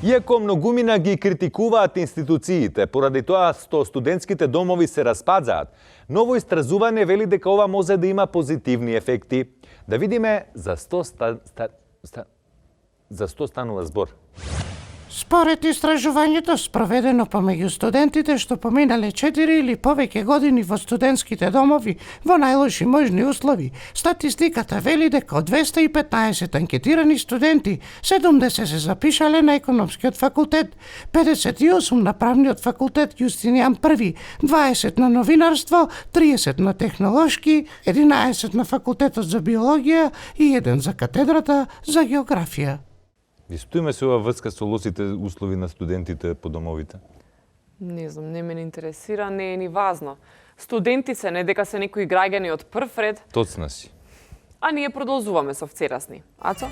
Иако многумина ги критикуваат институциите поради тоа што студентските домови се распадzaат, ново истражување вели дека ова може да има позитивни ефекти. Да видиме за 100 станува збор. Според истражувањето спроведено помеѓу студентите што поминале 4 или повеќе години во студентските домови во најлоши можни услови, статистиката вели дека од 215 анкетирани студенти, 70 се запишале на економскиот факултет, 58 на правниот факултет Јустинијан I, 20 на новинарство, 30 на технолошки, 11 на факултетот за биологија и 1 за катедрата за географија. Дискутуваме се ова врска со лосите услови на студентите по домовите? Не знам, не ме интересира, не е ни важно. Студенти се, не дека се некои граѓани од прв ред. Тоцна си. А ние продолжуваме со вчерасни. Ацо?